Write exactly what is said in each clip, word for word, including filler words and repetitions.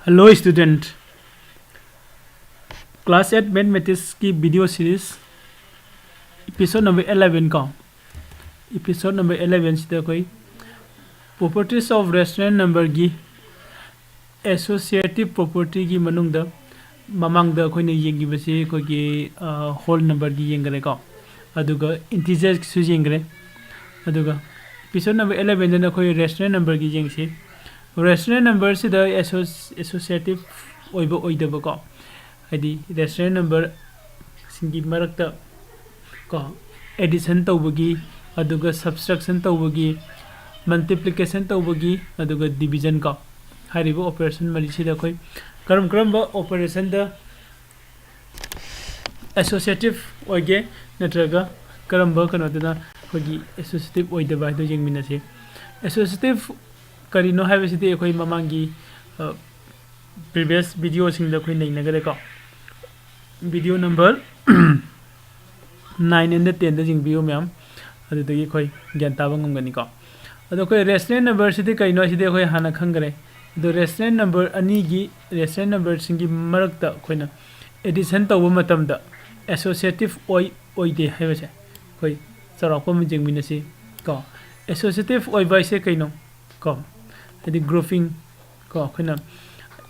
Hello student, class eight mathematics ꯀꯤ video series episode number eleven ꯀꯣ, episode number eleven ꯁꯤꯗ ꯑꯩꯈꯣꯏ properties of rational number ꯒꯤ associative property ꯒꯤ ꯃꯅꯨꯡꯗ ꯃꯃꯥꯡꯗ ꯑꯩꯈꯣꯏꯅ ꯌꯦꯡꯈꯤꯕꯁꯤ ꯑꯩꯈꯣꯏꯒꯤ whole number ꯒꯤ ꯌꯦꯡꯈ꯭ꯔꯦꯀꯣ, ꯑꯗꯨꯒ integer ꯁꯨ ꯌꯦꯡꯈ꯭ꯔꯦ꯫ ꯑꯗꯨꯒ episode number eleven ꯗꯅ ꯑꯩꯈꯣꯏ rational number ꯒꯤ ꯌꯦꯡꯁꯤ꯫ Rational number ꯁꯤꯗ associative ꯑꯣꯏꯕ ꯑꯣꯏꯗꯕꯀꯣ, ꯍꯥꯏꯗꯤ rational number ꯁꯤꯡꯒꯤ ꯃꯔꯛꯇ ꯀꯣ addition ꯇꯧꯕꯒꯤ, ꯑꯗꯨꯒ subtraction ꯇꯧꯕꯒꯤ, multiplication ꯇꯧꯕꯒꯤ, ꯑꯗꯨꯒ division ꯀꯣ, ꯍꯥꯏꯔꯤꯕ operation ꯃꯔꯤꯁꯤꯗ ꯑꯩꯈꯣꯏ ꯀꯔꯝ ꯀꯔꯝꯕ operation ꯗ associative ꯑꯣꯏꯒꯦ, ꯅꯠꯇ꯭ꯔꯒ ꯀꯔꯝꯕ ꯀꯩꯅꯣꯗꯅ ꯑꯩꯈꯣꯏꯒꯤ associative ꯑꯣꯏꯗꯕ ꯍꯥꯏꯗꯣ ꯌꯦꯡꯃꯤꯟꯅꯁꯤ꯫ Associative ꯀꯔꯤꯅꯣ ꯍꯥꯏꯕꯁꯤꯗꯤ ꯑꯩꯈꯣꯏ ꯃꯃꯥꯡꯒꯤ previous video ꯁꯤꯡꯗ ꯑꯩꯈꯣꯏ ꯅꯩꯅꯈ꯭ꯔꯦꯀꯣ꯫ Video number nine and ten ꯗ ꯌꯦꯡꯕꯤꯌꯨ ꯃꯌꯥꯝ, ꯑꯗꯨꯗꯒꯤ ꯑꯩꯈꯣꯏ ꯒ꯭ꯌꯥꯟ ꯇꯥꯕ ꯉꯝꯒꯅꯤꯀꯣ꯫ ꯑꯗꯣ ꯑꯩꯈꯣꯏ rational number ꯁꯤꯗꯤ ꯀꯩꯅꯣ ꯍꯥꯏꯁꯤꯗꯤ ꯑꯩꯈꯣꯏ ꯍꯥꯟꯅ ꯈꯪꯈ꯭ꯔꯦ꯫ ꯑꯗꯣ rational number ꯑꯅꯤꯒꯤ, rational number ꯁꯤꯡꯒꯤ ꯃꯔꯛꯇ ꯑꯩꯈꯣꯏꯅ addition ꯇꯧꯕ ꯃꯇꯝꯗ associative ꯑꯣꯏ ꯑꯣꯏꯗꯦ ꯍꯥꯏꯕꯁꯦ ꯑꯩꯈꯣꯏ ꯆꯥꯎꯔꯥꯛꯄ ꯑꯃ ꯌꯦꯡꯃꯤꯟꯅꯁꯤ ꯀꯣ꯫ Associative ꯑꯣꯏꯕ ꯍꯥꯏꯁꯦ ꯀꯩꯅꯣ ꯀꯣ, ꯍꯥꯏꯗꯤ grouping ꯀꯣ, ꯑꯩꯈꯣꯏꯅ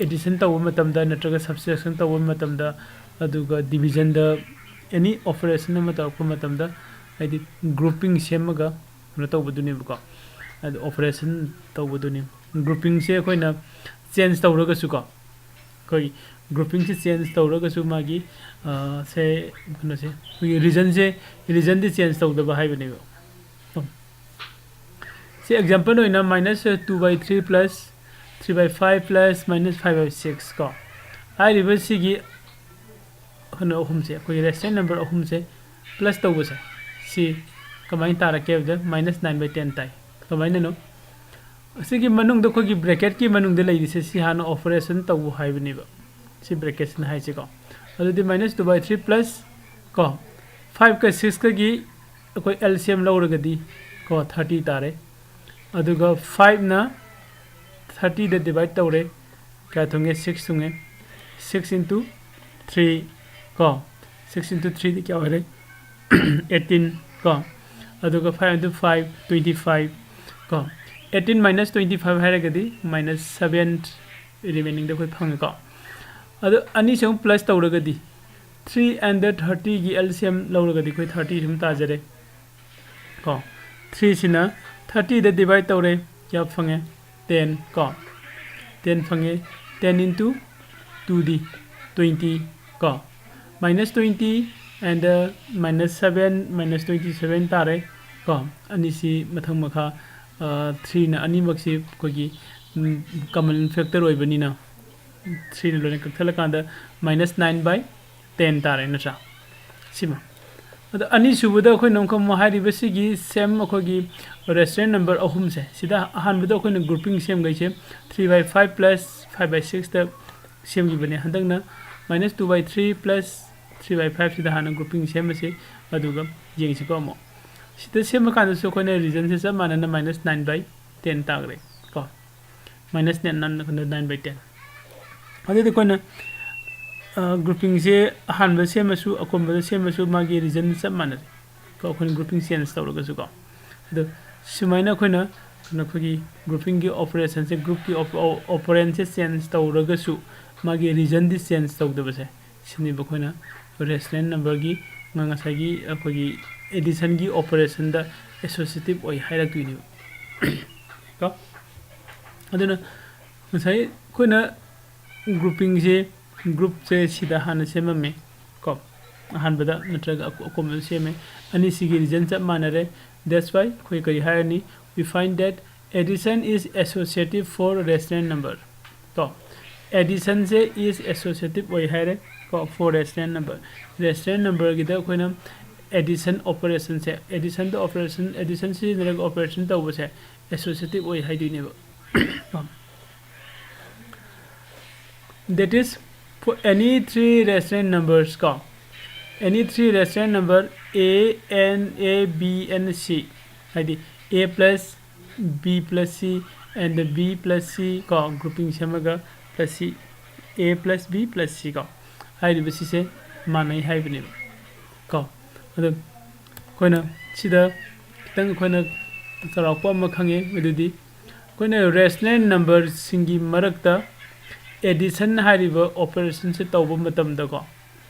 addition ꯇꯧꯕ ꯃꯇꯝꯗ ꯅꯠꯇ꯭ꯔꯒ subtraction ꯇꯧꯕ ꯃꯇꯝꯗ, ꯑꯗꯨꯒ division ꯗ any operation ꯑꯃ ꯇꯧꯔꯛꯄ ꯃꯇꯝꯗ, ꯍꯥꯏꯗꯤ grouping ꯁꯦꯝꯃꯒ ꯀꯩꯅꯣ ꯇꯧꯕꯗꯨꯅꯦꯕꯀꯣ, ꯑꯗꯨ operation ꯇꯧꯕꯗꯨꯅꯤ꯫ Grouping ꯁꯦ ꯑꯩꯈꯣꯏꯅ change ꯇꯧꯔꯒꯁꯨꯀꯣ, ꯑꯩꯈꯣꯏ grouping ꯁꯦ change ꯇꯧꯔꯒꯁꯨ ꯃꯥꯒꯤ ꯁꯦ ꯀꯩꯅꯣꯁꯦ, ꯑꯩꯈꯣꯏꯒꯤ region ꯁꯦ, region ꯗꯤ change ꯇꯧꯗꯕ ꯍꯥꯏꯕꯅꯦꯕ꯫ ꯁꯤ example ꯑꯣꯏꯅ minus two by three plus three by five plus minus five by six ꯀꯣ, ꯍꯥꯏꯔꯤꯕ ꯁꯤꯒꯤ ꯀꯩꯅꯣ ꯑꯍꯨꯝꯁꯦ, ꯑꯩꯈꯣꯏꯒꯤ rational number ꯑꯍꯨꯝꯁꯦ plus ꯇꯧꯕꯁꯦ, ꯁꯤ ꯀꯃꯥꯏꯅ ꯇꯥꯔꯛꯀꯦ ꯍꯥꯏꯕꯗ minus nine by ten ꯇꯥꯏ꯫ ꯀꯃꯥꯏꯅꯅꯣ? ꯑꯁꯤꯒꯤ ꯃꯅꯨꯡꯗ, ꯑꯩꯈꯣꯏꯒꯤ bracket ꯀꯤ ꯃꯅꯨꯡꯗ ꯂꯩꯔꯤꯁꯦ, ꯁꯤ ꯍꯥꯟꯅ operation ꯇꯧ ꯍꯥꯏꯕꯅꯦꯕ, ꯁꯤ bracket ꯁꯤꯅ ꯍꯥꯏꯁꯦꯀꯣ꯫ ꯑꯗꯨꯗꯤ minus two by three plus ꯀꯣ, five ꯀ six ꯀꯒꯤ ꯑꯩꯈꯣꯏ L C M ꯂꯧꯔꯒꯗꯤ ꯀꯣ, thirty ꯇꯥꯔꯦ꯫ ꯑꯗꯨꯒ five ꯅ thirty ꯗ divide ꯇꯧꯔꯦ, ꯀꯌꯥ ꯊꯨꯡꯉꯦ? Six ꯊꯨꯡꯉꯦ꯫ Six into three ꯀꯣ, six into threeꯗꯤ ꯀꯌꯥ ꯑꯣꯏꯔꯦ? Eighteen ꯀꯣ꯫ ꯑꯗꯨꯒ five into five, twenty five ꯀꯣ꯫ Eighteen minus twenty five ꯍꯥꯏꯔꯒꯗꯤ minus seven, remainingꯗ ꯑꯩꯈꯣꯏ ꯐꯪꯉꯦꯀꯣ꯫ ꯑꯗꯣ ꯑꯅꯤꯁꯦ ꯑꯃꯨꯛ plus ꯇꯧꯔꯒꯗꯤ, three and thirtyꯒꯤ LCM ꯂꯧꯔꯒꯗꯤ ꯑꯩꯈꯣꯏ thirty ꯁꯨꯝ ꯇꯥꯖꯔꯦ ꯀꯣ꯫ Threeꯁꯤꯅ thirtyꯗ divide ꯇꯧꯔꯦ, ꯀꯌꯥ ꯐꯪꯉꯦ? Ten ꯀꯣ꯫ Ten ꯐꯪꯉꯦ꯫ Ten into twoꯗꯤ twenty ꯀꯣ꯫ Minus twenty and minus seven, minus twenty seven ꯇꯥꯔꯦ ꯀꯣ꯫ ꯑꯅꯤꯁꯤ ꯃꯊꯪ ꯃꯈꯥ, threeꯅ ꯑꯅꯤꯃꯛꯁꯤ ꯑꯩꯈꯣꯏꯒꯤ common factor ꯑꯣꯏꯕꯅꯤꯅ, threeꯅ ꯂꯣꯏꯅ ꯀꯛꯊꯠꯂꯀꯥꯟꯗ minus nine by ten ꯇꯥꯔꯦ, ꯅꯠꯇ꯭ꯔꯥ? ꯁꯤꯃ꯫ ꯑꯗꯣ ꯑꯅꯤꯁꯨꯕꯗ ꯑꯩꯈꯣꯏꯅ ꯑꯃꯨꯛꯀ ꯑꯃꯨꯛ ꯍꯥꯏꯔꯤꯕꯁꯤꯒꯤ same ꯑꯩꯈꯣꯏꯒꯤ rational number ꯑꯍꯨꯝꯁꯦ, ꯁꯤꯗ ꯑꯍꯥꯟꯕꯗ ꯑꯩꯈꯣꯏꯅ grouping ꯁꯦꯝꯒꯩꯁꯦ, three by five plus five by sixꯇ ꯁꯦꯝꯈꯤꯕꯅꯦ꯫ ꯍꯟꯗꯛꯅ minus two by three plus three by fiveꯁꯤꯗ ꯍꯥꯟꯅ grouping ꯁꯦꯝꯃꯁꯤ, ꯑꯗꯨꯒ ꯌꯦꯡꯁꯤꯀꯣ꯫ ꯑꯃꯨꯛ ꯁꯤꯗ ꯁꯦꯝꯕ ꯀꯥꯟꯗꯁꯨ ꯑꯩꯈꯣꯏꯅ regionꯁꯦ ꯆꯞ ꯃꯥꯟꯅꯅ minus nine by ten ꯇꯥꯈ꯭ꯔꯦ ꯀꯣ꯫ Minus nine, nine by ten꯫ ꯑꯗꯨꯗꯤ ꯑꯩꯈꯣꯏꯅ groupingꯁꯦ ꯑꯍꯥꯟꯕ ꯁꯦꯝꯃꯁꯨ, ꯑꯀꯣꯟꯕꯗ ꯁꯦꯝꯃꯁꯨ, ꯃꯥꯒꯤ region ꯆꯞ ꯃꯥꯟꯅꯔꯦ ꯀꯣ, ꯑꯩꯈꯣꯏꯅ grouping change ꯇꯧꯔꯒꯁꯨ ꯀꯣ꯫ ꯑꯗꯣ ꯁꯨꯃꯥꯏꯅ ꯑꯩꯈꯣꯏꯅ ꯀꯩꯅꯣ, ꯑꯩꯈꯣꯏꯒꯤ groupingꯒꯤ operationꯁꯦ, groupꯀꯤ operandsꯦ change ꯇꯧꯔꯒꯁꯨ, ꯃꯥꯒꯤ regionꯗꯤ change ꯇꯧꯗꯕꯁꯦ, ꯁꯤꯅꯦꯕ ꯑꯩꯈꯣꯏꯅ rational numberꯒꯤ, ꯉ-, ꯉꯁꯥꯏꯒꯤ ꯑꯩꯈꯣꯏꯒꯤ additionꯒꯤ operationꯗ associative ꯑꯣꯏ ꯍꯥꯏꯔꯛꯇꯣꯏꯅꯦꯕ ꯀꯣ꯫ ꯑꯗꯨꯅ ꯉꯁꯥꯏ ꯑꯩꯈꯣꯏꯅ groupingꯁꯦ, groupꯁꯦ ꯁꯤꯗ ꯍꯥꯟꯅ ꯁꯦꯝꯃꯝꯃꯦ ꯀꯣ, ꯑꯍꯥꯟꯕꯗ ꯅꯠꯇ꯭ꯔꯒ ꯑꯀꯣ-, ꯑꯀꯣꯟꯕꯗ ꯁꯦꯝꯃꯦ꯫ ꯑꯅꯤꯁꯤꯒꯤ region ꯆꯞ ꯃꯥꯟꯅꯔꯦ꯫ That's why ꯑꯩꯈꯣꯏ ꯀꯔꯤ ꯍꯥꯏꯔꯅꯤ? We find that addition is associative for rational number ꯀꯣ꯫ Additionꯁꯦ is associative ꯑꯣꯏ ꯍꯥꯏꯔꯦ ꯀꯣ, for rational number꯫ Rational numberꯒꯤꯗ ꯑꯩꯈꯣꯏꯅ addition operationꯁꯦ, additionꯗ operation, addition ꯁꯤꯖꯤꯟꯅꯔꯒ operation ꯇꯧꯕꯁꯦ associative ꯑꯣꯏ ꯍꯥꯏꯗꯣꯏꯅꯦꯕ꯫ That is, for any three rational numbers ꯀꯣ, any three rational number A, N, A, B and C, ꯍꯥꯏꯗꯤ A plus B plus C and B plus C ꯀꯣ, grouping ꯁꯦꯝꯃꯒ ꯁꯤ, A plus B plus C ꯀꯣ, ꯍꯥꯏꯔꯤꯕ ꯁꯤꯁꯦ ꯃꯥꯟꯅꯩ ꯍꯥꯏꯕꯅꯦꯕ ꯀꯣ꯫ ꯑꯗꯨ ꯑꯩꯈꯣꯏꯅ ꯁꯤꯗ ꯈꯤꯇꯪ ꯑꯩꯈꯣꯏꯅ ꯆꯥꯎꯔꯥꯛꯄ ꯑꯃ ꯈꯪꯉꯦ꯫ ꯑꯗꯨꯗꯤ ꯑꯩꯈꯣꯏꯅ ꯔꯦꯁꯅꯦꯜ ꯅꯝꯕꯔꯁꯤꯡꯒꯤ ꯃꯔꯛꯇ ꯑꯦꯗꯤꯁꯟ ꯍꯥꯏꯔꯤꯕ ꯑꯣꯄꯔꯦꯁꯟꯁꯦ ꯇꯧꯕ ꯃꯇꯝꯗꯀꯣ,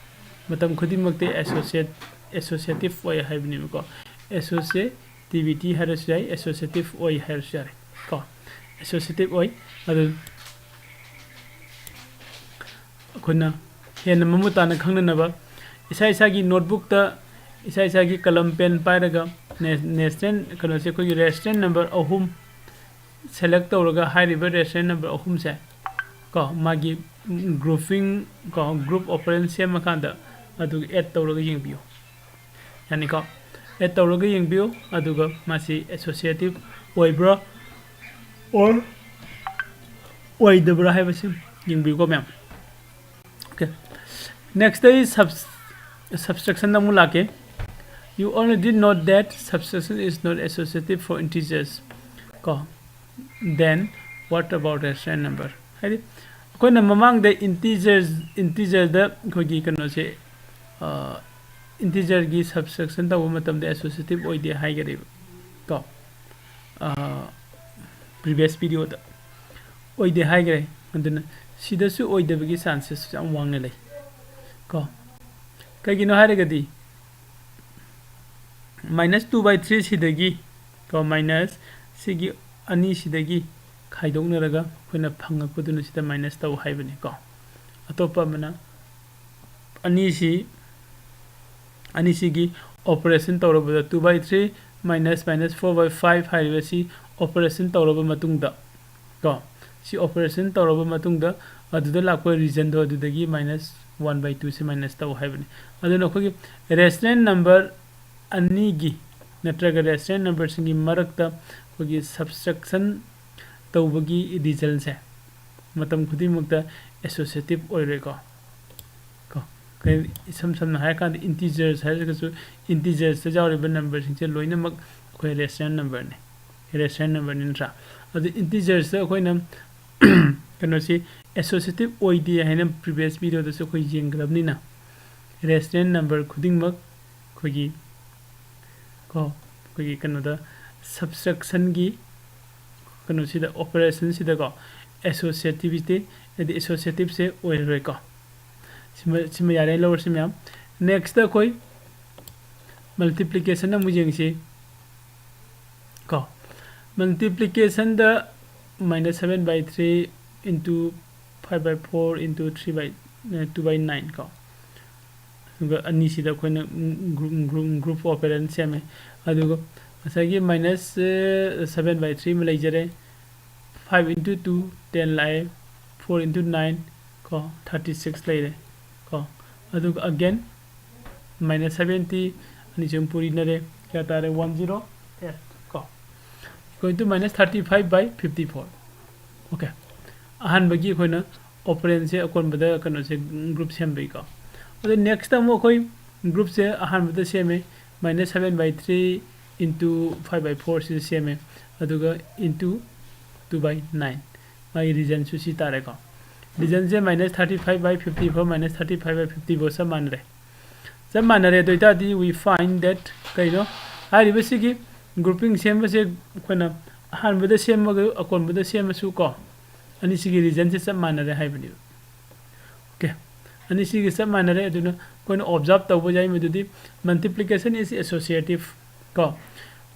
ꯃꯇꯝ ꯈꯨꯗꯤꯡꯃꯛꯇ ꯑꯦꯁꯣꯁꯤꯌꯦꯠ ꯑꯦꯁꯣꯁꯤꯌꯦꯇꯤꯞ ꯑꯣꯏ ꯍꯥꯏꯕꯅꯦꯕꯀꯣ꯫ ꯑꯦꯁꯣꯁꯤꯌꯦꯇꯤꯕꯤꯇꯤ ꯍꯥꯏꯔꯁꯨ ꯌꯥꯏ, ꯑꯦꯁꯣꯁꯤꯌꯦꯇꯤꯞ ꯑꯣꯏ ꯍꯥꯏꯔꯁꯨ ꯌꯥꯔꯦ ꯀꯣ꯫ ꯑꯦꯁꯣꯁꯤꯌꯦꯇꯤꯞ ꯑꯣꯏ꯫ ꯑꯗꯨ ꯑꯩꯈꯣꯏꯅ ꯍꯦꯟꯅ ꯃꯃꯨꯠ ꯇꯥꯅ ꯈꯪꯅꯅꯕ ꯏꯁꯥ ꯏꯁꯥꯒꯤ ꯅꯣꯠꯕꯨꯛꯇ ꯏꯁꯥ ꯏꯁꯥꯒꯤ ꯀꯂꯝ ꯄꯦꯟ ꯄꯥꯏꯔꯒ ꯅꯦ-, ꯅꯦꯁꯅꯦꯜ ꯀꯩꯅꯣꯁꯦ, ꯑꯩꯈꯣꯏꯒꯤ ꯔꯦꯁꯅꯦꯜ ꯅꯝꯕꯔ ꯑꯍꯨꯝ ꯁꯦꯂꯦꯛ ꯇꯧꯔꯒ ꯍꯥꯏꯔꯤꯕ ꯔꯦꯁꯅꯦꯜ ꯅꯝꯕꯔ ꯑꯍꯨꯝꯁꯦ ꯀꯣ, ꯃꯥꯒꯤ ꯒ꯭ꯔꯨꯞꯄꯤꯡ ꯀꯣ, ꯒ꯭ꯔꯨꯞ ꯑꯣꯄꯔꯦꯟ ꯁꯦꯝꯃꯀꯥꯟꯗ ꯑꯗꯨꯒ ꯑꯦꯗ ꯇꯧꯔꯒ ꯌꯦꯡꯕꯤꯌꯨ꯫ ꯌꯥꯅꯤꯀꯣ? ꯑꯦꯗ ꯇꯧꯔꯒ ꯌꯦꯡꯕꯤꯌꯨ, ꯑꯗꯨꯒ ꯃꯁꯤ ꯑꯦꯁꯣꯁꯤꯌꯦꯇꯤꯞ ꯑꯣꯏꯕ꯭ꯔꯥ ꯑꯣꯔ ꯑꯣꯏꯗꯕ꯭ꯔꯥ ꯍꯥꯏꯕꯁꯤ ꯌꯦꯡꯕꯤꯌꯨꯀꯣ ꯃꯌꯥꯝ꯫ Okay, next ꯑꯩ ꯁꯕ ꯁꯕꯇ꯭ꯔꯦꯛꯁꯟꯗ ꯑꯃꯨꯛ ꯂꯥꯛꯀꯦ꯫ You already know that subtraction is not associative for integers ꯀꯣ꯫ Then what about rational number? ꯍꯥꯏꯗꯤ ꯑꯩꯈꯣꯏꯅ ꯃꯃꯥꯡꯗ ꯏꯟꯇꯤꯖꯔ ꯏꯟꯇꯤꯖꯔꯗ ꯑꯩꯈꯣꯏꯒꯤ ꯀꯩꯅꯣꯁꯦ, ꯏꯟꯇꯤꯖꯔꯒꯤ ꯁꯕꯇ꯭ꯔꯦꯛꯁꯟ ꯇꯧꯕ ꯃꯇꯝꯗ ꯑꯦꯁꯣꯁꯤꯌꯦꯇꯤꯞ ꯑꯣꯏꯗꯦ ꯍꯥꯏꯈꯔꯦꯕ ꯀꯣ, ꯄ꯭ꯔꯤꯚꯤꯌꯁ ꯚꯤꯗꯤꯑꯣꯗ ꯑꯣꯏꯗꯦ ꯍꯥꯏꯈ꯭ꯔꯦ꯫ ꯑꯗꯨꯅ ꯁꯤꯗꯁꯨ ꯑꯣꯏꯗꯕꯒꯤ ꯆꯥꯟꯁꯦꯁ ꯌꯥꯝ ꯋꯥꯡꯅ ꯂꯩ ꯀꯣ꯫ ꯀꯩꯒꯤꯅꯣ ꯍꯥꯏꯔꯒꯗꯤ minus two by three ꯁꯤꯗꯒꯤ ꯀꯣ, ꯃꯥꯏꯅꯁ ꯁꯤꯒꯤ ꯑꯅꯤꯁꯤꯗꯒꯤ ꯈꯥꯏꯗꯣꯛꯅꯔꯒ ꯑꯩꯈꯣꯏꯅ ꯐꯪꯉꯛꯄꯗꯨꯅ ꯁꯤꯗ ꯃꯥꯏꯅꯁ ꯇꯧ ꯍꯥꯏꯕꯅꯤ ꯀꯣ꯫ ꯑꯇꯣꯞꯄ ꯑꯃꯅ ꯑꯅꯤꯁꯤ, ꯑꯅꯤꯁꯤꯒꯤ ꯑꯣꯄꯔꯦꯁꯟ ꯇꯧꯔꯕꯗ two by three minus minus four by five ꯍꯥꯏꯔꯤꯕꯁꯤ ꯑꯣꯄꯔꯦꯁꯟ ꯇꯧꯔꯕ ꯃꯇꯨꯡꯗ ꯀꯣ, ꯁꯤ ꯑꯣꯄꯔꯦꯁꯟ ꯇꯧꯔꯕ ꯃꯇꯨꯡꯗ ꯑꯗꯨꯗ ꯂꯥꯛꯄ ꯔꯤꯖꯟꯗꯣ ꯑꯗꯨꯗꯒꯤ minus one by two ꯁꯤ ꯃꯥꯏꯅꯁ ꯇꯧ ꯍꯥꯏꯕꯅꯤ꯫ ꯑꯗꯨꯅ ꯑꯩꯈꯣꯏꯒꯤ ꯔꯦꯁꯅꯦꯜ ꯅꯝꯕꯔ ꯑꯅꯤꯒꯤ ꯅꯠꯇ꯭ꯔꯒ ꯔꯦꯁꯅꯦꯜ ꯅꯝꯕꯔꯁꯤꯡꯒꯤ ꯃꯔꯛꯇ ꯑꯩꯈꯣꯏꯒꯤ ꯁꯕꯇ꯭ꯔꯦꯛꯁꯟ ꯇꯧꯕꯒꯤ ꯔꯤꯖꯜꯁꯦ ꯃꯇꯝ ꯈꯨꯗꯤꯡꯃꯛꯇ ꯑꯦꯁꯣꯁꯤꯌꯦꯇꯤꯞ ꯑꯣꯏꯔꯣꯏꯀꯣ꯫ ꯀꯣ, ꯀꯩ-, ꯏꯁꯝ ꯁꯝꯅ ꯍꯥꯏꯔꯀꯥꯟꯗ ꯏꯟꯇꯤꯖꯔꯁ ꯍꯥꯏꯔꯒꯁꯨ ꯏꯟꯇꯤꯖꯔꯁꯇ ꯌꯥꯎꯔꯤꯕ ꯅꯝꯕꯔꯁꯤꯡꯁꯦ ꯂꯣꯏꯅꯃꯛ ꯑꯩꯈꯣꯏ ꯔꯦꯁꯅꯦꯜ ꯅꯝꯕꯔꯅꯤ, ꯔꯦꯁꯅꯦꯜ ꯅꯝꯕꯔꯅꯤ ꯅꯠꯇ꯭ꯔꯥ? ꯑꯗꯨ ꯏꯟꯇꯤꯖꯔꯁꯇ ꯑꯩꯈꯣꯏꯅ ꯀꯩꯅꯣꯁꯤ ꯑꯦꯁꯣꯁꯤꯌꯦꯇꯤꯞ ꯑꯣꯏꯗꯦ ꯍꯥꯏꯅ ꯄ꯭ꯔꯤꯚꯤꯌꯁ ꯚꯤꯗꯤꯑꯣꯗꯁꯨ ꯑꯩꯈꯣꯏ ꯌꯦꯡꯈ꯭ꯔꯕꯅꯤꯅ, ꯔꯦꯁꯅꯦꯜ ꯅꯝꯕꯔ ꯈꯨꯗꯤꯡꯃꯛ ꯑꯩꯈꯣꯏꯒꯤ ꯀꯣ ꯑꯩꯈꯣꯏꯒꯤ ꯀꯩꯅꯣꯗ ꯁꯕꯇ꯭ꯔꯦꯛꯁꯟꯒꯤ ꯀꯩꯅꯣꯁꯤꯗ ꯑꯣꯄꯔꯦꯁꯟꯁꯤꯗꯀꯣ ꯑꯦꯁꯣꯁꯤꯌꯦꯇꯤꯚꯤꯇꯤ ꯍꯥꯏꯗꯤ ꯑꯦꯁꯣꯁꯤꯌꯦꯇꯤꯞꯁꯦ ꯑꯣꯏꯔꯔꯣꯏꯀꯣ꯫ ꯁꯤꯃ ꯁꯤꯃ ꯌꯥꯔꯦ ꯂꯧꯔꯁꯤ ꯃꯌꯥꯝ꯫ ꯅꯦꯛꯁꯇ ꯑꯩꯈꯣꯏ ꯃꯜꯇꯤꯄ꯭ꯂꯤꯀꯦꯁꯟ ꯑꯃꯨꯛ ꯌꯦꯡꯁꯤ ꯀꯣ꯫ ꯃꯜꯇꯤꯄ꯭ꯂꯤꯀꯦꯁꯟꯗ minus seven by three into five by four into three by two by nine ꯀꯣ꯫ ꯑꯗꯨꯒ ꯑꯅꯤꯁꯤꯗ ꯑꯩꯈꯣꯏꯅ ꯒ꯭ꯔꯨꯞ ꯒ꯭ꯔꯨꯞ ꯒ꯭ꯔꯨꯞ ꯑꯣꯄꯦꯔꯦꯟ ꯁꯦꯝꯃꯦ꯫ ꯑꯗꯨꯒ ꯉꯁꯥꯏꯒꯤ minus seven by three ꯑꯃ ꯂꯩꯖꯔꯦ꯫ Five into two ten ꯂꯥꯛꯑꯦ꯫ Four into nine ꯀꯣ thirty six ꯂꯩꯔꯦ ꯀꯣ꯫ ꯑꯗꯨꯒ again minus seventy ꯑꯅꯤꯁꯤ ꯑꯃꯨꯛ ꯄꯨꯔꯤꯅꯔꯦ꯫ ꯀꯌꯥ ꯇꯥꯔꯦ? One zero eight ꯀꯣ꯫ Equal to minus thirty five by fifty four꯫ Okay. ꯑꯍꯥꯟꯕꯒꯤ ꯑꯩꯈꯣꯏꯅ ꯑꯣꯄꯔꯦꯟꯁꯦ ꯑꯀꯣꯟꯕꯗ ꯀꯩꯅꯣꯁꯦ ꯒ꯭ꯔꯨꯞ ꯁꯦꯝꯕꯩꯀꯣ꯫ ꯑꯗꯣ ꯅꯦꯛꯁꯇ ꯑꯃꯨꯛ ꯑꯩꯈꯣꯏ ꯒ꯭ꯔꯨꯞꯁꯦ ꯑꯍꯥꯟꯕꯗ ꯁꯦꯝꯃꯦ꯫ Minus seven by three into five by four ꯁꯤꯗ ꯁꯦꯝꯃꯦ꯫ ꯑꯗꯨꯒ into two by nine꯫ ꯃꯥꯒꯤ ꯔꯤꯖꯟꯁꯨ ꯁꯤ ꯇꯥꯔꯦꯀꯣ꯫ ꯔꯤꯖꯟꯁꯦ minus thirty five by fifty four minus thirty five by fifty four ꯆꯞ ꯃꯥꯟꯅꯔꯦ꯫ ꯆꯞ ꯃꯥꯟꯅꯔꯦ꯫ ꯑꯗꯨ ꯑꯣꯏꯇꯥꯔꯗꯤ we find that ꯀꯩꯅꯣ ꯍꯥꯏꯔꯤꯕꯁꯤꯒꯤ ꯒ꯭ꯔꯨꯞꯄꯤꯡ ꯁꯦꯝꯕꯁꯦ ꯑꯩꯈꯣꯏꯅ ꯑꯍꯥꯟꯕꯗ ꯁꯦꯝꯃꯒ ꯑꯀꯣꯟꯕꯗ ꯁꯦꯝꯃꯁꯨ ꯀꯣ ꯑꯅꯤꯁꯤꯒꯤ ꯔꯤꯖꯟꯁꯦ ꯆꯞ ꯃꯥꯟꯅꯔꯦ ꯍꯥꯏꯕꯅꯦꯕ꯫ ꯑꯣꯀꯦ꯫ ꯑꯅꯤꯁꯤꯒꯤ ꯆꯞ ꯃꯥꯟꯅꯔꯦ꯫ ꯑꯗꯨꯅ ꯑꯩꯈꯣꯏꯅ ꯑꯣꯕꯖꯥꯔꯕ ꯇꯧꯕ ꯌꯥꯏ ꯃꯗꯨꯗꯤ multiplication is associative ꯀꯣ꯫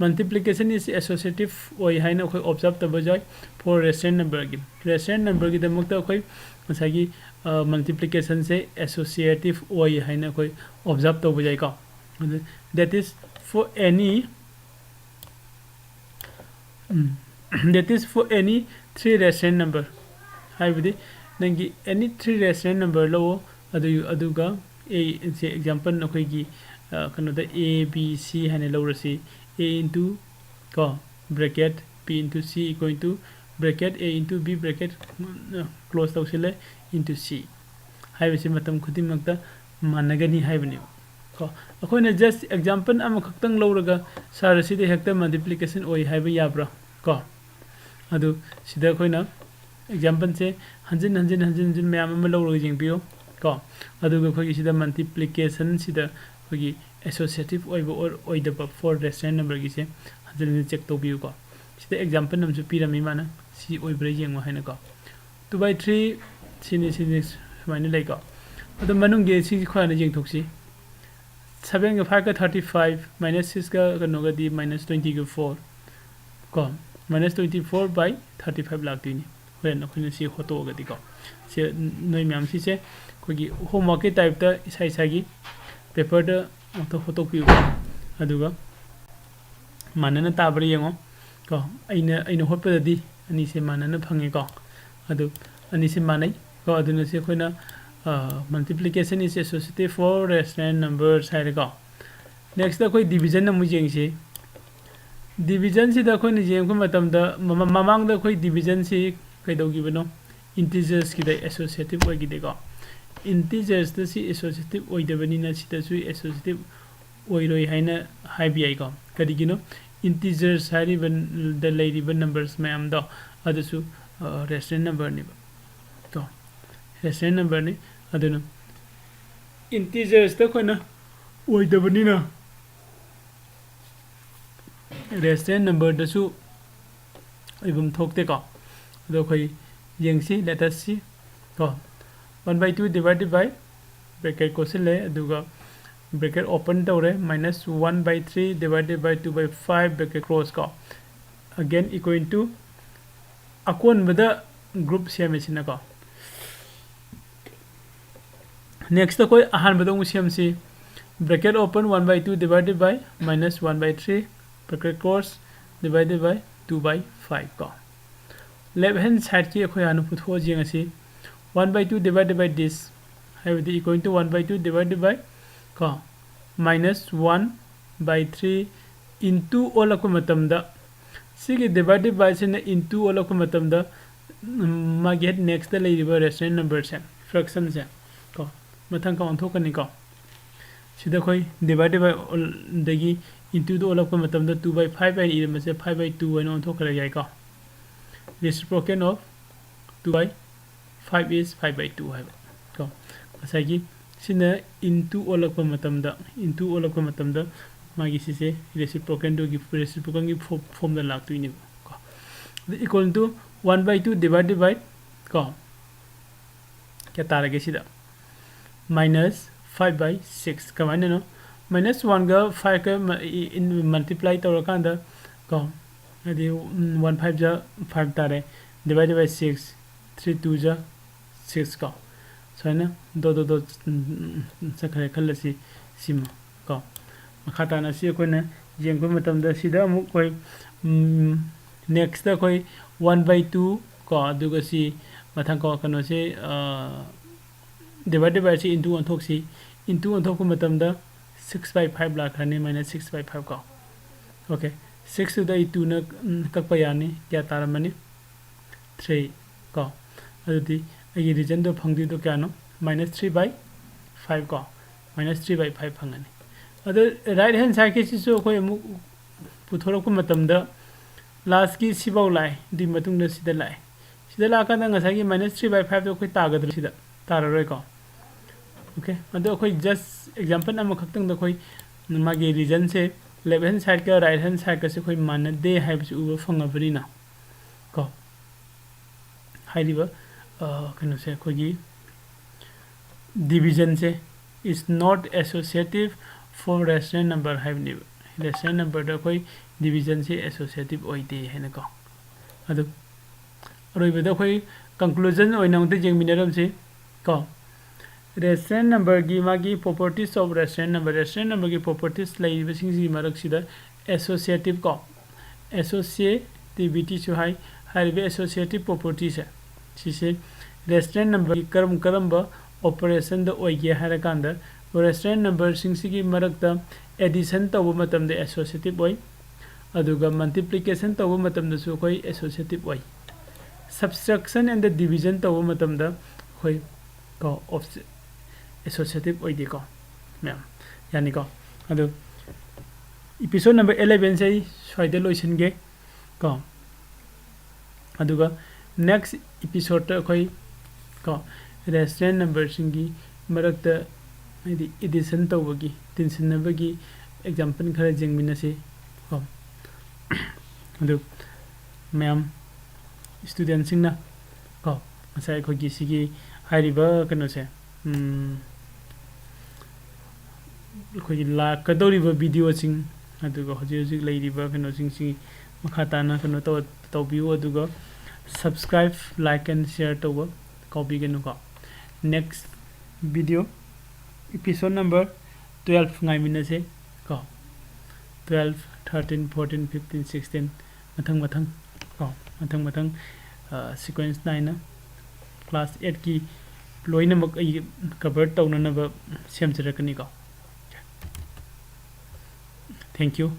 Multiplication is associative ꯑꯣꯏ ꯍꯥꯏꯅ ꯑꯩꯈꯣꯏ ꯑꯣꯕꯖꯥꯔꯕ ꯇꯧꯕ ꯌꯥꯏ꯫ For rational numberꯒꯤ rational numberꯒꯤꯗꯃꯛꯇ ꯑꯩꯈꯣꯏ ꯉꯁꯥꯏꯒꯤ ꯃꯜꯇꯤꯄ꯭ꯂꯤꯀꯦꯁꯟꯁꯦ ꯑꯦꯁꯣꯁꯤꯌꯦꯇꯤꯞ ꯑꯣꯏ ꯍꯥꯏꯅ ꯑꯩꯈꯣꯏ ꯑꯣꯕꯖꯥꯔꯕ ꯇꯧꯕ ꯌꯥꯏꯀꯣ꯫ ꯑꯗꯨ that is for any that is for any three rational number ꯍꯥꯏꯕꯗꯤ ꯅꯪꯒꯤ any three rational number ꯂꯧꯑꯣ꯫ ꯑꯗꯨ ꯑꯗꯨꯒ ꯑꯦ ꯁꯦ ꯑꯦꯛꯖꯥꯝꯄꯜ ꯑꯩꯈꯣꯏꯒꯤ ꯀꯩꯅꯣꯗ ꯑꯦ ꯕꯤ ꯁꯤ ꯍꯥꯏꯅ ꯂꯧꯔꯁꯤ꯫ A into ꯀꯣ bracket B into C equal to bracket A into B bracket close ꯇꯧꯁꯤꯜꯂꯦ into C ꯍꯥꯏꯕꯁꯤ ꯃꯇꯝ ꯈꯨꯗꯤꯡꯃꯛꯇ ꯃꯥꯟꯅꯒꯅꯤ ꯍꯥꯏꯕꯅꯦꯕ ꯀꯣ꯫ ꯑꯩꯈꯣꯏꯅ just example ꯑꯃꯈꯛꯇꯪ ꯂꯧꯔꯒ ꯁꯥꯔ ꯑꯁꯤꯗ ꯍꯦꯛꯇ multiplication ꯑꯣꯏ ꯍꯥꯏꯕ ꯌꯥꯕ꯭ꯔꯥ ꯀꯣ? ꯑꯗꯨ ꯁꯤꯗ ꯑꯩꯈꯣꯏꯅ ꯑꯦꯛꯖꯥꯝꯄꯜꯁꯦ ꯍꯟꯖꯤꯟ ꯍꯟꯖꯤꯟ ꯍꯟꯖꯤꯟ ꯍꯟꯖꯤꯟ ꯃꯌꯥꯝ ꯑꯃ ꯂꯧꯔꯒ ꯌꯦꯡꯕꯤꯌꯨ ꯀꯣ꯫ ꯑꯗꯨꯒ ꯑꯩꯈꯣꯏꯒꯤ ꯁꯤꯗ ꯃꯜꯇꯤꯄ꯭ꯂꯤꯀꯦꯁꯟꯁꯤꯗ ꯑꯩꯈꯣꯏꯒꯤ ꯑꯦꯁꯣꯁꯤꯌꯦꯇꯤꯞ ꯑꯣꯏꯕ ꯑꯣꯔ ꯑꯣꯏꯗꯕ ꯐꯣꯔ ꯔꯦꯁꯅꯦꯜ ꯅꯝꯕꯔꯒꯤꯁꯦ ꯍꯟꯖꯤꯟ ꯍꯟꯖꯤꯟ ꯆꯦꯛ ꯇꯧꯕꯤꯌꯨꯀꯣ꯫ ꯁꯤꯗ ꯑꯦꯛꯖꯥꯝꯄꯜ ꯑꯃꯁꯨ ꯄꯤꯔꯝꯃꯤ ꯃꯥꯅ, ꯁꯤ ꯑꯣꯏꯕ꯭ꯔꯥ ꯌꯦꯡꯉꯣ ꯍꯥꯏꯅꯀꯣ꯫ Two by three, ꯁꯤꯅꯤ ꯁꯤꯅꯤ ꯁꯨꯃꯥꯏꯅ ꯂꯩꯀꯣ꯫ ꯑꯗꯣ ꯃꯅꯨꯡꯒꯤ ꯁꯤꯒꯤ ꯈ꯭ꯋꯥꯏꯅ ꯌꯦꯡꯊꯣꯛꯁꯤ꯫ Sevenꯒ fiveꯀ thirty five, minus sixꯀ ꯀꯩꯅꯣꯒꯗꯤ minus twentyꯒ four ꯀꯣ, minus twenty four by thirty five ꯂꯥꯛꯇꯣꯏꯅꯤ꯫ ꯍꯣꯔꯦꯟ ꯑꯩꯈꯣꯏꯅ ꯁꯤ ꯍꯣꯠꯇꯣꯛꯑꯒꯗꯤꯀꯣ꯫ ꯁꯤ ꯅꯣꯏ ꯃꯌꯥꯝ ꯁꯤꯁꯦ ꯑꯩꯈꯣꯏꯒꯤ ꯍꯣꯝꯋꯥꯔꯛꯀꯤ ꯇꯥꯏꯞꯇ ꯏꯁꯥ ꯏꯁꯥꯒꯤ ꯄꯦꯄꯔꯗ ꯑꯝꯇ ꯍꯣꯠꯇꯣꯛꯄꯤꯌꯨ꯫ ꯑꯗꯨꯒ ꯃꯥꯟꯅꯅ ꯇꯥꯕ꯭ꯔꯥ ꯌꯦꯡꯉꯣ ꯀꯣ꯫ ꯑꯩꯅ ꯑꯩꯅ ꯍꯣꯠꯄꯗꯗꯤ ꯑꯅꯤꯁꯦ ꯃꯥꯟꯅꯅ ꯐꯪꯉꯦꯀꯣ꯫ ꯑꯗꯨ ꯑꯅꯤꯁꯦ ꯃꯥꯟꯅꯩ ꯀꯣ꯫ ꯑꯗꯨꯅ ꯁꯤ ꯑꯩꯈꯣꯏꯅ multiplication is associative for rational numbers ꯍꯥꯏꯔꯦꯀꯣ꯫ Next ꯑꯩꯈꯣꯏ ꯗꯤꯕꯤꯖꯟ ꯑꯃꯨꯛ ꯌꯦꯡꯁꯤ꯫ ꯗꯤꯕꯤꯖꯟꯁꯤꯗ ꯑꯩꯈꯣꯏꯅ ꯌꯦꯡꯕ ꯃꯇꯝꯗ ꯃꯃꯥꯡꯗ ꯑꯩꯈꯣꯏ ꯗꯤꯕꯤꯖꯟꯁꯤ ꯀꯩꯗꯧꯈꯤꯕꯅꯣ? ꯏꯟꯇꯤꯖꯔꯁꯀꯤꯗ ꯑꯦꯁꯣꯁꯤꯌꯦꯇꯤꯞ ꯑꯣꯏꯈꯤꯗꯦꯀꯣ꯫ ꯏꯟꯇꯤꯖꯔꯁꯇ ꯁꯤ ꯑꯦꯁꯣꯁꯤꯌꯦꯇꯤꯞ ꯑꯣꯏꯗꯕꯅꯤꯅ ꯁꯤꯗꯁꯨ ꯑꯦꯁꯣꯁꯤꯌꯦꯇꯤꯞ ꯑꯣꯏꯔꯣꯏ ꯍꯥꯏꯅ ꯍꯥꯏꯕ ꯌꯥꯏꯀꯣ꯫ ꯀꯔꯤꯒꯤꯅꯣ? ꯏꯟꯇꯤꯖꯔꯁ ꯍꯥꯏꯔꯤꯕꯗ ꯂꯩꯔꯤꯕ ꯅꯝꯕꯔꯁ ꯃꯌꯥꯝꯗꯣ ꯑꯗꯨꯁꯨ ꯔꯦꯁꯅꯦꯜ ꯅꯝꯕꯔꯅꯦꯕ ꯀꯣ꯫ ꯔꯦꯁꯅꯦꯜ ꯅꯝꯕꯔꯅꯤ꯫ ꯑꯗꯨꯅ ꯏꯟꯇꯤꯖꯔꯁꯇ ꯑꯩꯈꯣꯏꯅ ꯑꯣꯏꯗꯕꯅꯤꯅ ꯔꯦꯁꯅꯦꯜ ꯅꯝꯕꯔꯗꯁꯨ ꯑꯣꯏꯐꯝ ꯊꯣꯛꯇꯦꯀꯣ꯫ ꯑꯗꯣ ꯑꯩꯈꯣꯏ ꯌꯦꯡꯁꯤ, let us see ꯀꯣ꯫ One by two divided by bracket ꯀꯣꯠꯁꯤꯜꯂꯦ, ꯑꯗꯨꯒ bracket open ꯇꯧꯔꯦ, minus one by three divided by two by five bracket close ꯀꯣ꯫ Again equal to ꯑꯀꯣꯟꯕꯗ ꯒ꯭ꯔꯨꯞ ꯁꯦꯝꯃꯤꯁꯤꯅꯀꯣ꯫ Next ꯑꯩꯈꯣꯏ ꯑꯍꯥꯟꯕꯗ ꯑꯃꯨꯛ ꯁꯦꯝꯁꯤ꯫ Bracket open, one by two divided by minus one by three bracket close divided by two by five ꯀꯣ꯫ Left hand sideꯀꯤ ꯑꯩꯈꯣꯏ ꯍꯥꯟꯅ ꯄꯨꯊꯣꯛꯑ ꯌꯦꯡꯉꯁꯤ꯫ One by two divided by this ꯍꯥꯏꯕꯗꯤ equal to one by two divided by ꯀꯣ minus one by three into ꯑꯣꯜꯂꯛꯄ ꯃꯇꯝꯗ, ꯁꯤꯒꯤ divided by ꯁꯤꯅ into ꯑꯣꯜꯂꯛꯄ ꯃꯇꯝꯗ ꯃꯥꯒꯤ ꯍꯦꯛ next ꯂꯩꯔꯤꯕ ꯔꯦꯁꯅꯦꯜ ꯅꯝꯕꯔꯁꯦ, ꯐ꯭ꯔꯦꯛꯁꯟꯁꯦ ꯀꯣ ꯃꯊꯪ ꯈꯔ ꯑꯣꯟꯊꯣꯛꯀꯅꯤꯀꯣ꯫ ꯁꯤꯗ ꯑꯩꯈꯣꯏ divided by ꯑꯗꯒꯤ intoꯗ ꯑꯣꯜꯂꯛꯄ ꯃꯇꯝꯗ two by five ꯍꯥꯏꯅ ꯏꯔꯝꯕꯁꯦ five by two ꯍꯥꯏꯅ ꯑꯣꯟꯊꯣꯛꯈ꯭ꯔ ꯌꯥꯏꯀꯣ꯫ Reciprocal of two by five is five by two ꯍꯥꯏꯕ ꯀꯣ꯫ ꯉꯁꯥꯏꯒꯤ ꯁꯤꯅ into ꯑꯣꯜꯂꯛꯄ ꯃꯇꯝꯗ, into ꯑꯣꯜꯂꯛꯄ ꯃꯇꯝꯗ ꯃꯥꯒꯤ ꯁꯤꯁꯦ reciprocalꯗꯨꯒꯤ, reciprocalꯒꯤ form, formꯗ ꯂꯥꯛꯇꯣꯏꯅꯦꯕ ꯀꯣ꯫ ꯑꯗ equal to one by two divided by ꯀꯣ, ꯀꯌꯥ ꯇꯥꯔꯒꯦ ꯁꯤꯗ? Minus five by six꯫ ꯀꯃꯥꯏꯅꯅꯣ? Minus oneꯒ fiveꯀ multiply ꯇꯧꯔꯀꯥꯟꯗ ꯀꯣ, ꯍꯥꯏꯗꯤ, ꯎꯝ, one five ꯖ five ꯇꯥꯔꯦ, divided by six, three two ꯖ six ꯀꯣ꯫ ꯁꯨꯃꯥꯏꯅ ꯗꯣ ꯗꯣ ꯗꯣ, ꯎꯝ, ꯎꯝ, ꯆꯠꯈ꯭ꯔꯦ ꯈꯜꯂꯁꯤ, ꯁꯤꯃ ꯀꯣ꯫ ꯃꯈꯥ ꯇꯥꯅ ꯁꯤ ꯑꯩꯈꯣꯏꯅ ꯌꯦꯡꯕ ꯃꯇꯝꯗ ꯁꯤꯗ ꯑꯃꯨꯛ ꯑꯩꯈꯣꯏ, ꯎꯝ, next ꯑꯩꯈꯣꯏ one by two ꯀꯣ, ꯑꯗꯨꯒ ꯁꯤ ꯃꯊꯪ ꯀꯣ, ꯀꯩꯅꯣꯁꯤ, ꯑ, divided by ꯁꯤ into ꯑꯣꯟꯊꯣꯛꯁꯤ꯫ Into ꯑꯣꯟꯊꯣꯛꯄ ꯃꯇꯝꯗ six by five ꯂꯥꯛꯈ꯭ꯔꯅꯤ, minus six by five ꯀꯣ꯫ Okay, sixꯇꯨꯗ ꯑꯩ twoꯅ, ꯎꯝ, ꯀꯛꯄ ꯌꯥꯅꯤ, ꯀꯌꯥ ꯇꯥꯔꯝꯃꯅꯤ? Three ꯀꯣ꯫ ꯑꯗꯨꯗꯤ ꯑꯩꯒꯤ regionꯗꯣ ꯐꯪꯗꯣꯏꯗꯣ ꯀꯌꯥꯅꯣ? Minus three by five ꯀꯣ꯫ Minus three by five ꯐꯪꯉꯅꯤ꯫ ꯑꯗꯣ right hand sideꯀꯤꯁꯤꯁꯨ ꯑꯩꯈꯣꯏ ꯑꯃꯨꯛ ꯄꯨꯊꯣꯔꯛꯄ ꯃꯇꯝꯗ lastꯀꯤ ꯁꯤꯐꯥꯎ ꯂꯥꯛꯑꯦ, ꯑꯗꯨꯒꯤ ꯃꯇꯨꯡꯗ ꯁꯤꯗ ꯂꯥꯛꯑꯦ꯫ ꯁꯤꯗ ꯂꯥꯛꯑꯀꯥꯟꯗ ꯉꯁꯥꯏꯒꯤ minus three by fiveꯇꯣ ꯑꯩꯈꯣꯏ ꯇꯥꯒꯗ꯭ꯔꯣ? ꯁꯤꯗ ꯇꯥꯔꯔꯣꯏꯀꯣ꯫ Okay, ꯑꯗꯣ ꯑꯩꯈꯣꯏ just example ꯑꯃꯈꯛꯇꯪꯗ ꯑꯩꯈꯣꯏ ꯃꯥꯒꯤ regionꯁꯦ left hand sideꯀ right hand sideꯀꯁꯦ ꯑꯩꯈꯣꯏ ꯃꯥꯟꯅꯗꯦ ꯍꯥꯏꯕꯁꯤ ꯎꯕ ꯐꯪꯉꯕꯅꯤꯅ ꯀꯣ, ꯍꯥꯏꯔꯤꯕ, ꯑ, ꯀꯩꯅꯣꯁꯦ, ꯑꯩꯈꯣꯏꯒꯤ divisionꯁꯦ is not associative for rational number ꯍꯥꯏꯕꯅꯦꯕ꯫ Rational numberꯗ ꯑꯩꯈꯣꯏ divisionꯁꯦ associative ꯑꯣꯏꯗꯦ ꯍꯥꯏꯅꯀꯣ꯫ ꯑꯗꯨ ꯑꯔꯣꯏꯕꯗ ꯑꯩꯈꯣꯏ conclusion ꯑꯣꯏꯅ ꯑꯃꯨꯛꯇ ꯌꯦꯡꯃꯤꯟꯅꯔꯝꯁꯤ ꯀꯣ꯫ Rational numberꯒꯤ ꯃꯥꯒꯤ properties of rational number, rational numberꯒꯤ properties ꯂꯩꯔꯤꯕꯁꯤꯡꯁꯤꯒꯤ ꯃꯔꯛꯁꯤꯗ associative ꯀꯣ, associativityꯁꯨ ꯍꯥꯏ꯫ ꯍꯥꯏꯔꯤꯕ associative propertyꯁꯦ, ꯁꯤꯁꯦ rational numberꯒꯤ ꯀꯔꯝ ꯀꯔꯝꯕ operationꯗ ꯑꯣꯏꯒꯦ ꯍꯥꯏꯔꯀꯥꯟꯗ, rational numberꯁꯤꯡꯁꯤꯒꯤ ꯃꯔꯛꯇ addition ꯇꯧꯕ ꯃꯇꯝꯗ associative ꯑꯣꯏ, ꯑꯗꯨꯒ multiplication ꯇꯧꯕ ꯃꯇꯝꯗꯁꯨ ꯑꯩꯈꯣꯏ associative ꯑꯣꯏ꯫ Subtraction and division ꯇꯧꯕ ꯃꯇꯝꯗ ꯑꯩꯈꯣꯏ ꯀꯣ, associative ꯑꯣꯏꯗꯦꯀꯣ ꯃꯌꯥꯝ, ꯌꯥꯅꯤꯀꯣ꯫ ꯑꯗꯨ episode number elevenꯁꯦ ꯑꯩ ꯁ꯭ꯋꯥꯏꯗ ꯂꯣꯏꯁꯤꯟꯒꯦ ꯀꯣ꯫ ꯑꯗꯨꯒ Next episode ꯑꯩꯈꯣꯏ ꯀꯣ restaurant numberꯁꯤꯡꯒꯤ ꯃꯔꯛꯇ ꯍꯥꯏꯗꯤ addition ꯇꯧꯕꯒꯤ, ꯇꯤꯟꯁꯤꯟꯅꯕꯒꯤ example ꯈꯔ ꯌꯦꯡꯃꯤꯟꯅꯁꯤ ꯀꯣ꯫ ꯑꯗꯨ ꯃꯌꯥꯝ studentꯁꯤꯡꯅ ꯀꯣ ꯉꯁꯥꯏ ꯑꯩꯈꯣꯏꯒꯤ ꯁꯤꯒꯤ ꯍꯥꯏꯔꯤꯕ ꯀꯩꯅꯣꯁꯦ, ꯎꯝ, ꯑꯩꯈꯣꯏꯒꯤ ꯂꯥꯛꯀꯗꯧꯔꯤꯕ videoꯁꯤꯡ, ꯑꯗꯨꯒ ꯍꯧꯖꯤꯛ ꯍꯧꯖꯤꯛ ꯂꯩꯔꯤꯕ ꯀꯩꯅꯣꯁꯤꯡꯁꯤ ꯃꯈꯥ ꯇꯥꯅ ꯀꯩꯅꯣ ꯇꯧ-, ꯇꯧꯕꯤꯌꯨ, ꯑꯗꯨꯒ subscribe, like and share ꯇꯧꯕ ꯀꯥꯎꯕꯤꯒꯅꯨꯀꯣ꯫ Next video, episode number twelve ꯉꯥꯏꯃꯤꯟꯅꯁꯦ ꯀꯣ꯫ Twelve, thirteen, fourteen, fifteen, sixteen, ꯃꯊꯪ ꯃꯊꯪ ꯀꯣ, ꯃꯊꯪ ꯃꯊꯪ, ꯑ, sequence ꯅꯥꯏꯅ class eightꯀꯤ ꯂꯣꯏꯅꯃꯛ ꯑꯩ cover ꯇꯧꯅꯅꯕ ꯁꯦꯝꯖꯔꯛꯀꯅꯤꯀꯣ꯫ Thank you.